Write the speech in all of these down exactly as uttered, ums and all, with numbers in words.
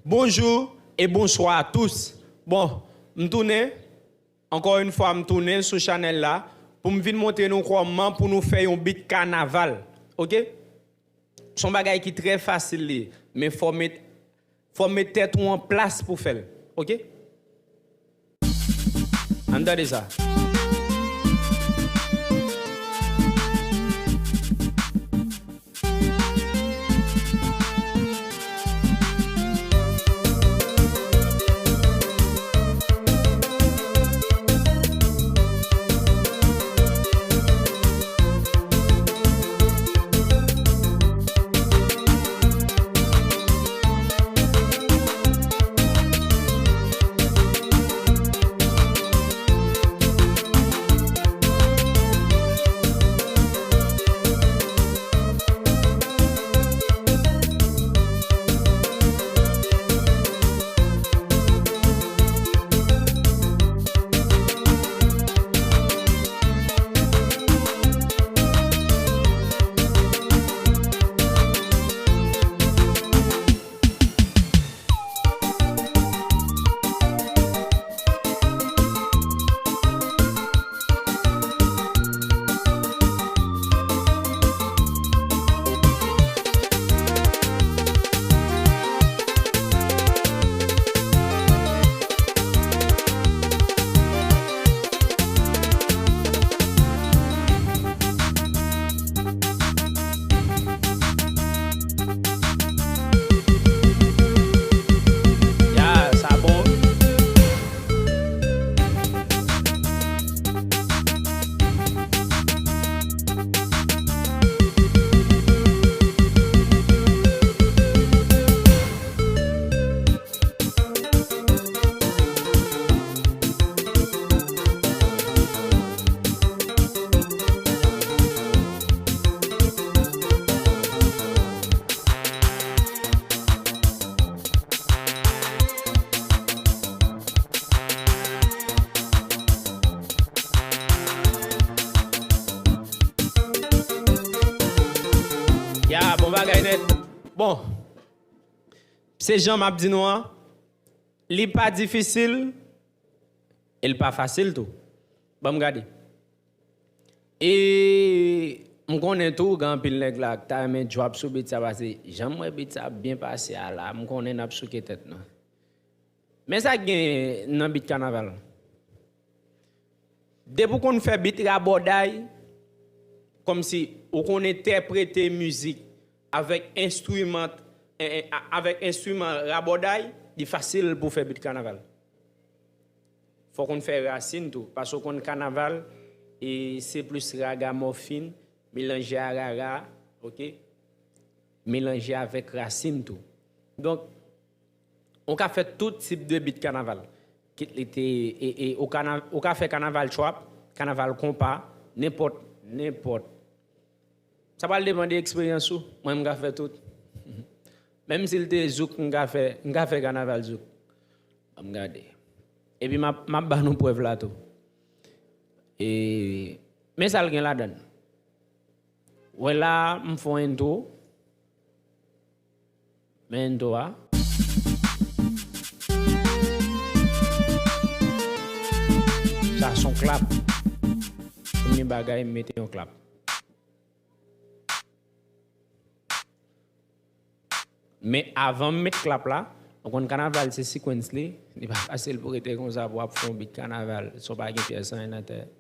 Bonjou e bonswa a tous. Bon, m tounen, ankò yon fwa m tounen sou chanèl la pou m vin montre nou kòman pou nou fè yon bit kanaval. Oke? Se yon bagay ki trè fasil li ye, men fò w met, fò w met tèt ou an plas pou fè l. Oke? Ann tande sa. Ya, sa bon. Ya, bon bagay nèt. Bon, se jan m ap di nou an, li pa difisil e l pa fasil tou. Ban m gade. E m konnen tou, gen anpil nèg la k ta renmen drop sou beat sa, paske jan m wè beat sa ap byen pase a la, m konnen n ap souke tèt nou. Men sa k gen nan beat kanaval. Depi w konn fè beat rabòday, kòmsi ou konn entèprete mizik avèk enstriman, e, e, a-, avèk enstriman rabòday, li fasil pou w fè beat kanaval. Fò w konn fè rasin tou, paske w konn kanaval, e se plis ragamòfin, melanje a rara, oke? Melanje avèk rasin tou. Donk, ou ka fè tout tip de beat kanaval. Kit li te, e, e, ou kana-, ou ka fè kanaval trap, kanaval konpa, nenpòt, nenpòt. Sa pral depann de eksperyans ou. Mwen, m ka fè tout. Menm si l te zouk, m ka fè, m ka fè kanaval zouk. Ban m gade. Epi m ap, m ap ba nou prèv la tou. E, men sa l gen ladan l. Wè la, m fè yon entwo. Men entwo a. Sa se yon klap. Premye bagay, m mete yon klap. Men avan m met klap la, ou konn kanaval se sequence li, li pa fasil pou rete konsa pou w ap fè yon beat kanaval san w pa gen pyès anyen nan tèt,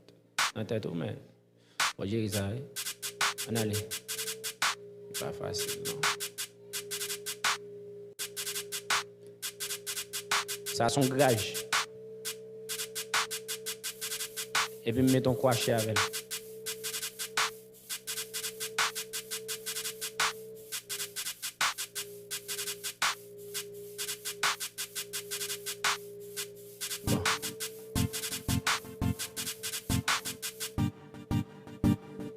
nan tèt ou, men fò w jere sa, wi. Ann ale. Li pa fasil, non. Sa se yon graj. Epi m met yon kwache avè l. Bon.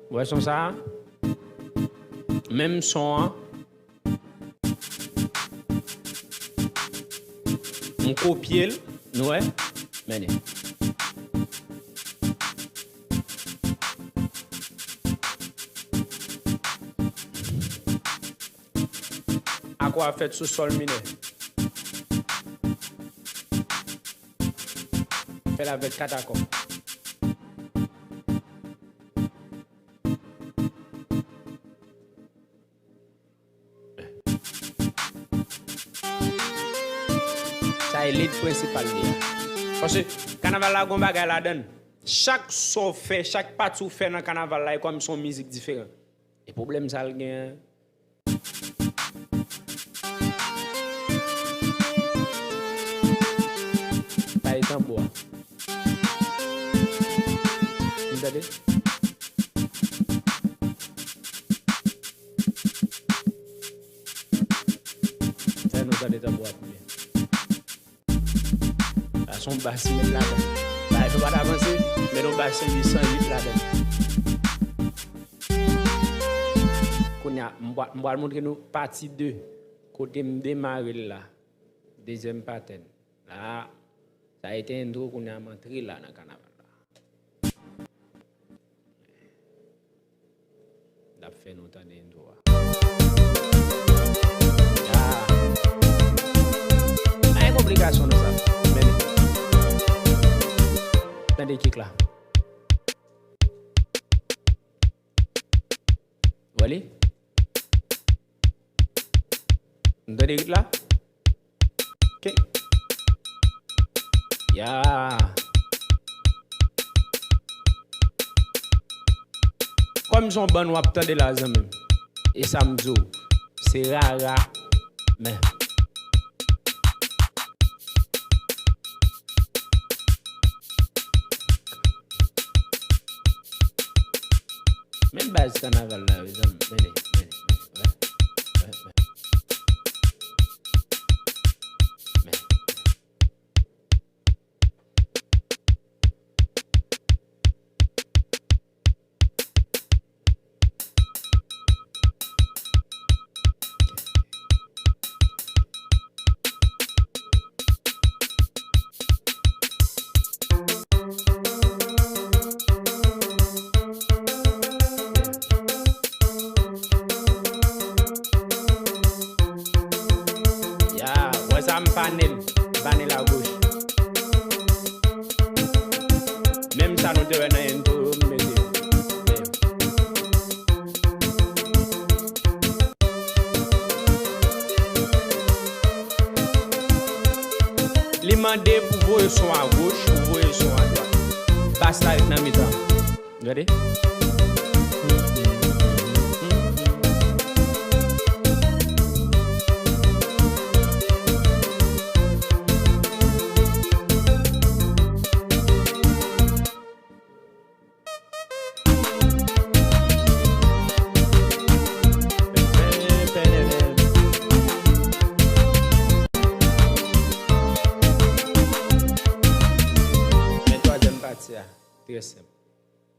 Ou wè son sa a? Menm son an. M kopye l, nou wè? Mennen. Akò a fèt sou sòl minè. Fè l avèk kat akò. Sa e lead prensipal li a. Paske kanaval la gon bagay ladan l. Chak sa w fè, chak pati w fè nan kanaval la, e kòm se yon mizik diferan. E pwoblèm sa l gen an. Sa e tanbou a. N tande? Fè nou tande tanbou a pi byen. Sa se yon bas li met ladan. Bagay yo pa t avanse, men yon bas se uit san uit ladan. Kounye a, m pral, m pral montre nou pati de, kote m demare l la. Dezyèm patèn. La, sa e te entwo, kounye a m antre la nan kanaval la. N ap fè nou tande entwo a. Ah. Pa gen konplikasyon nan sa. Men, tande kick la. Wè li? Nou tande rit la? Ok. Ya. Kòm se yon bann w ap tande la, zanmi m. E sa m di w, se rara, men. Men baz kanaval la, wi, zanmi. Men li, men li, men li. Wè, wè, wè. Men. Ya, wè sa m pane l, m pane l agoch. Menm sa nou te wè nan entwo yo, m mete. Li mande pou voye son agoch, pou voye son adwat. Bas la ret nan mitan. Gade. Men twazyèm pati a, trè senp.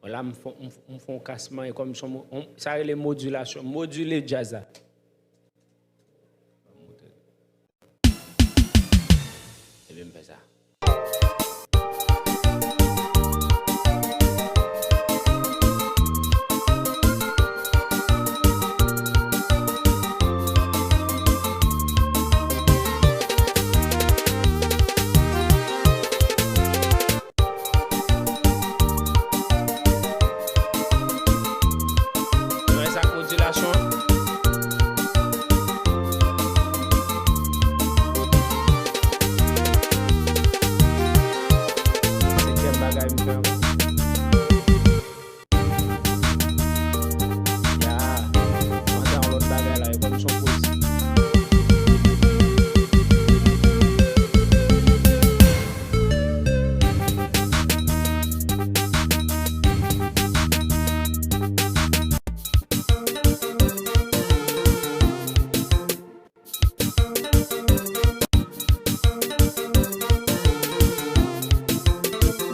Bon, la, m fè, m, m fè yon kasman, e kòm se yon mo-, yon, sa rele modilasyon, modile djaz la. Epi m fè sa. Nou wè sa ak modilasyon. Senkyèm bagay m fè ankò. Ya, panse a yon lòt bagay la, e kòm se yon poezi.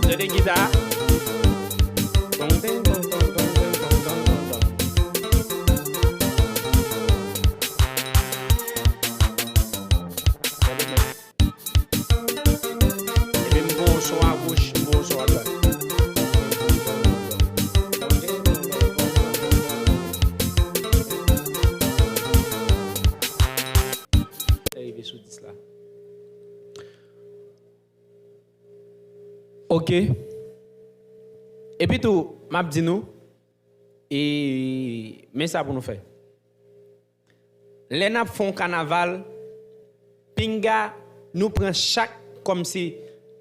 Tande gita. Tong, teng, tong, tong, tong, teng, tong, tong, tong, tong. Tande, men. Epi m pran yon son agoch, m pran yon son adwat. Sa rive sou dis la. Ok. Epi tou, m ap di nou, e, men sa pou nou fè. Lè n ap fè yon kanaval, pinga nou pran chak kòmsi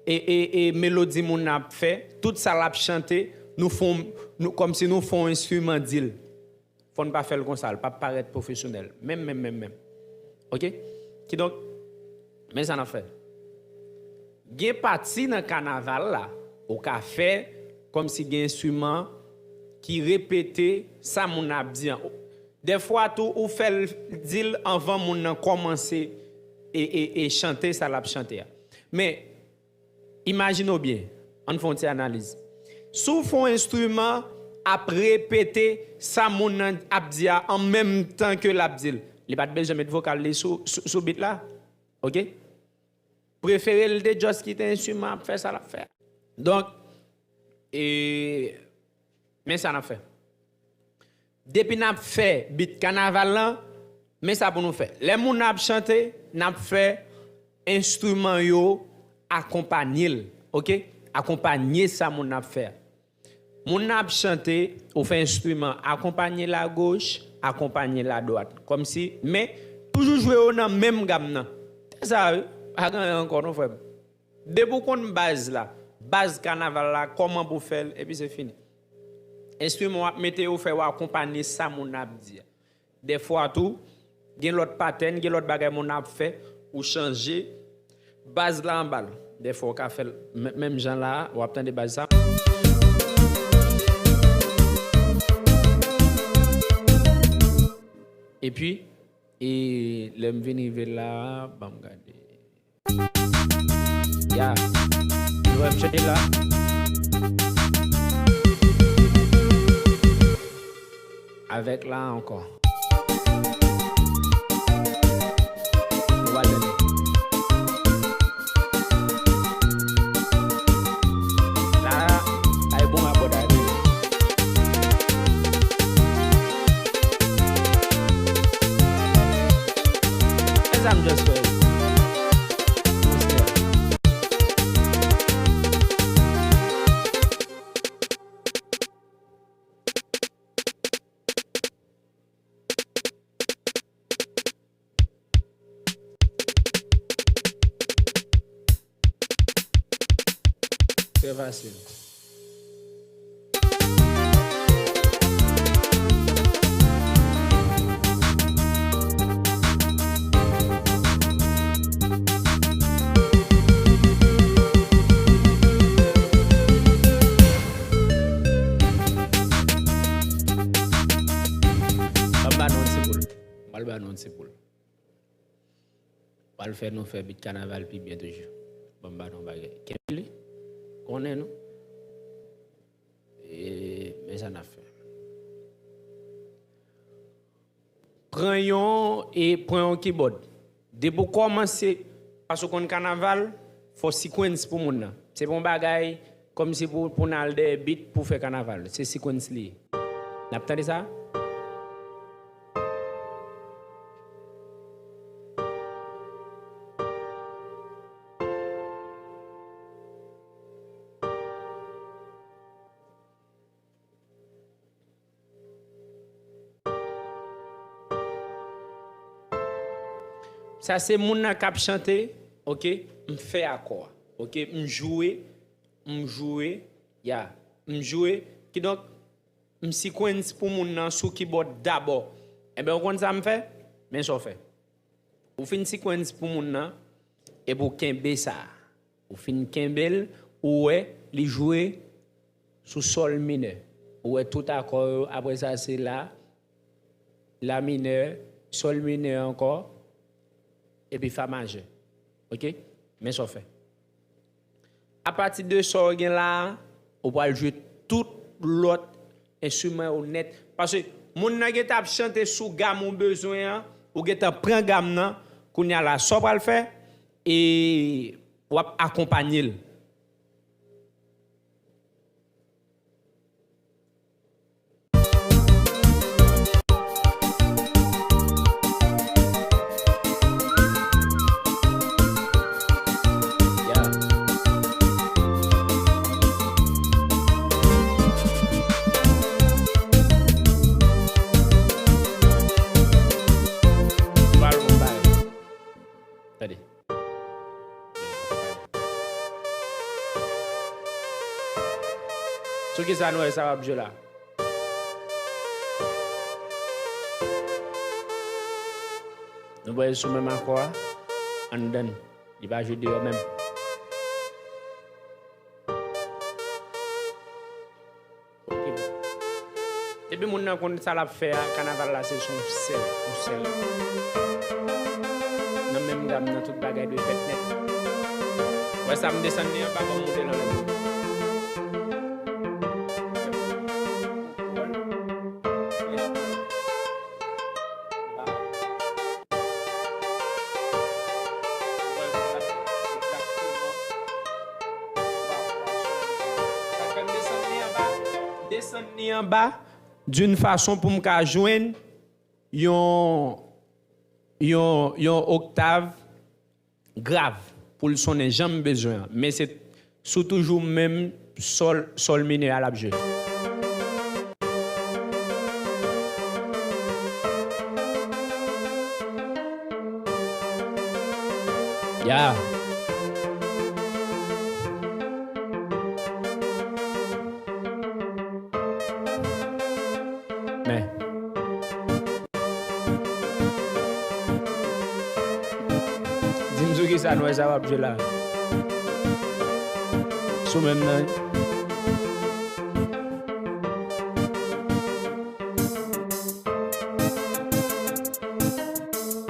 e, e, e melodi moun nan ap fè, tout sa l ap chante, nou fè yon, nou, kòmsi nou fè yon enstriman di l. Fò n pa fè l konsa, l p ap parèt pwofesyonèl. Menm, menm, menm, menm. Ok? Kidonk, men sa n ap fè. Gen pati nan kanaval la, ou ka fè kòmsi gen enstriman ki repete sa moun nan ap di an. Dèfwa tou, ou fè l di l anvan moun nan kòmanse e, e, e chante sa l ap chante a. Men, imajine w byen, ann fè yon ti analiz. Si w fè yon enstriman ap repete sa moun nan ap di a an menm tan ke l ap di l, li pa t bezwen met vokal li sou, sou, sou beat la. Ok? Prefere l te just kite enstriman ap fè sa l ap fè. Donk, e, men sa n ap fè. Depi n ap fè beat kanaval lan, men sa pou nou fè. Lè moun nan ap chante, n ap fè enstriman yo akonpanye l, ok? Akonpanye sa moun nan ap fè a. Moun nan ap chante, ou fè enstriman akonpanye l agoch, akonpanye l adwat. Kòmsi, men toujou jwe yo nan menm gam nan. Se sa, wi. Pa gen anyen ankò non, frè m. Depi w konn baz la, baz kanaval la, kòman pou fè l, epi se fini. Enstriman w ap mete yo fè w akonpanye sa moun nan ap di a. Dèfwa tou, gen lòt patèn, gen lòt bagay moun nan ap fè, ou chanje baz la anba l. Dèfwa w ka fè l men-, menm jan la a, w ap tande baz sa. Epi, e lè m vin rive la a, ban m gade. Ya. Ou wè m chante la? Avèk la ankò. Ou va tande. La, ay bon abòdaj. E sa m just fè. Trè fasil. Ban m ba nou yon ti boul. M pral ba nou yon ti boul. Pral fè nou fè beat kanaval pi byen toujou. Ban m ba nou bagay. Kenbe li. Konnen nou. E, men sa n ap fè. Pran yon, e pran yon kibòd. Depi w kòmanse, paske w konn kanaval, fò sequence pou moun nan. Se pa yon bagay kòmsi pou, pou n al dèyè beat pou fè kanaval. Se sequence li ye. N ap tande sa? Sa se moun nan k ap chante, ok, m fè akò a, ok, m jwe, m jwe, ya, m jwe, kidonk, m sequence pou moun nan sou kibòd dabò. Enben, ou konn sa m fè? Men sa w fè. Ou fin sequence pou moun nan, epi w kenbe sa. Ou fin kenbe l, ou wè li jwe sou sòl minè. Ou wè tout akò yo, apre sa se la, la minè, sòl minè ankò, epi fa majè. Ok? Men sa w fè. Apati de sa w gen la a, ou pral jwe tout lòt enstriman yo nèt. Paske moun nan gentan ap chante sou gam ou bezwen an, ou gentan pran gam nan, kounye a la, sa w pral fè, e w ap akonpanye l. Ya. Sou kisa nou wè sa w ap jwe la? Nou wè sou menm akò a, anndan. Li pa jwe deyò menm. Ok. Depi moun nan konn sa l ap fè a, kanaval la se son sèl, yon sèl. Nan menm gam nan, tout bagay dwe fèt nèt. Wè sa, m desann li anba, ban m monte l anlè. Desann li anba d'une façon pou m ka jwenn yon, yon, yon oktav grav pou l sonnen jan m bezwen an. Men se sou toujou menm sòl, sòl minè a l ap jwe. Ya. Men. Di m sou kisa nou wè sa w ap jwe la. Sou menm nan, wi.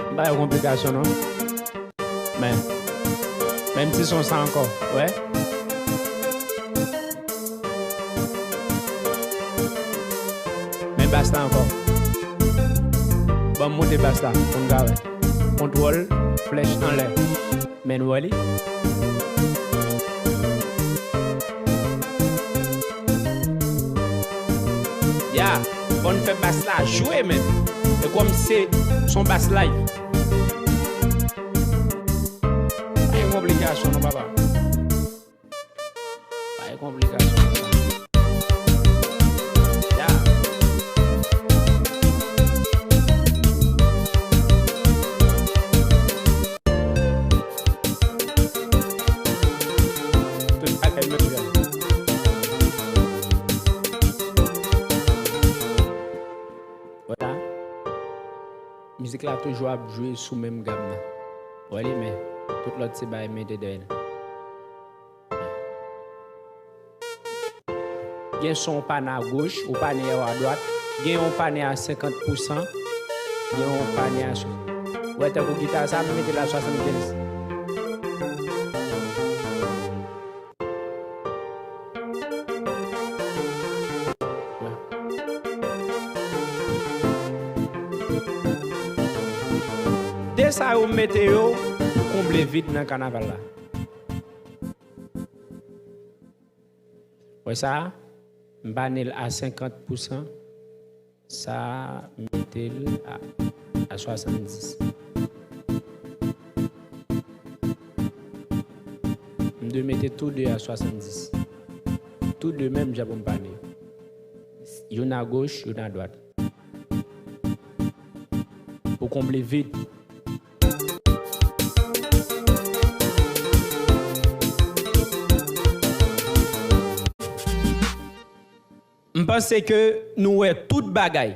M pa wè konplikasyon, non. Men, menm ti son sa ankò, wè. Men bas la ankò. Ban m monte bas la, pou n ka wè. Kontwòl, flèch anlè. Men nou wè li. Ya, fò n fè bas la jwe menm. E kòm se son bas live. Pa gen konplikasyon non, papa. Pa gen konplikasyon nan sa. Ya. Tout bagay menm jan. Wè la. Mizik la toujou ap jwe sou menm gam nan. Wè li, men tout lòt se bay mete dèyè l. Gen son w pa nan agoch, ou pa nan adwat. Gen yon pa nan a senkant pousan. Gen yon pa nan a sou. Wè, tankou gita sa, m mete l a swasannkenz. De sa yo mete yo pou konble vid nan kanaval la. Wè sa? M pa nan l a senkant pousan. Sa, m mete l a, a swasanndis. M dwe mete tou de a swasanndis. Tou de menm jan pou m pale. Youn agoch, youn adwat. Pou konble vid. M panse ke nou wè tout bagay.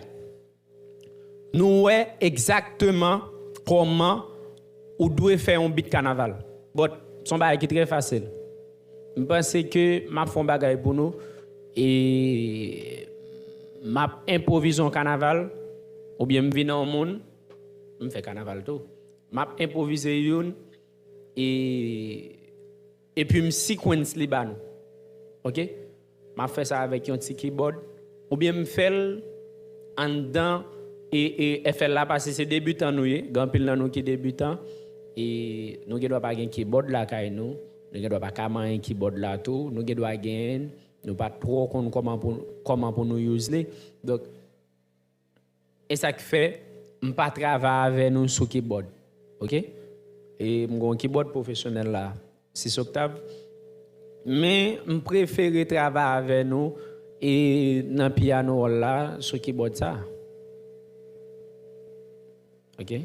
Nou wè egzakteman kòman ou dwe fè yon bit kanaval. But, se yon bagay ki trè fasil. M panse ke m ap fè yon bagay pou nou, e m ap enpwovize yon kanaval, oubyen m vin yon moun, m fè kanaval tou. M ap enpwovize youn, e epi m sequence li ba nou. Ok? M ap fè sa avèk yon ti keyboard. Oubyen m fè l anndan, e, e F L la, paske se debitan nou ye. Gen anpil nan nou ki debitan. E nou gen dwa pa gen keyboard lakay nou. Nou gen dwa pa ka manyen keyboard la tou. Nou gen dwa genyen l. Nou pa twò konn kòman pou, kòman pou nou use li. Donk, E sa k fè m pa travay avè nou sou keyboard. Ok? E m gen yon keyboard pwofesyonèl la, sis oktav. Men m prefere travay avè nou e nan piano roll la sou keyboard sa. Ok?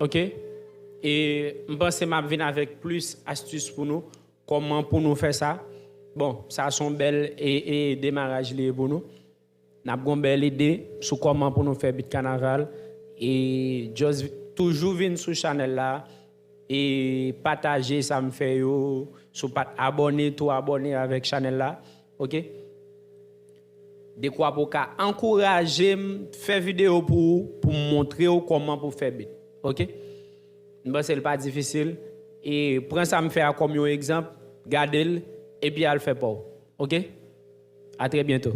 Ok? E m panse m ap vin avèk plis astis pou nou, kòman pou nou fè sa. Bon, sa se yon bèl e, e demaraj li ye pou nou. N ap gen yon bèl ide sou kòman pou nou fè bit kanaval. E just toujou vin sou chanèl la e pataje sa m fè yo. Si w pa t abòne, tou abòne avèk chanèl la. Ok? Dekwa pou w ka ankouraje m fè videyo pou ou, pou m montre w kòman pou fè bit. Ok? M panse l pa difisil. E pran sa m fè a kòm yon egzanp, gade l, epi al fè pa w. Ok? A trè byento.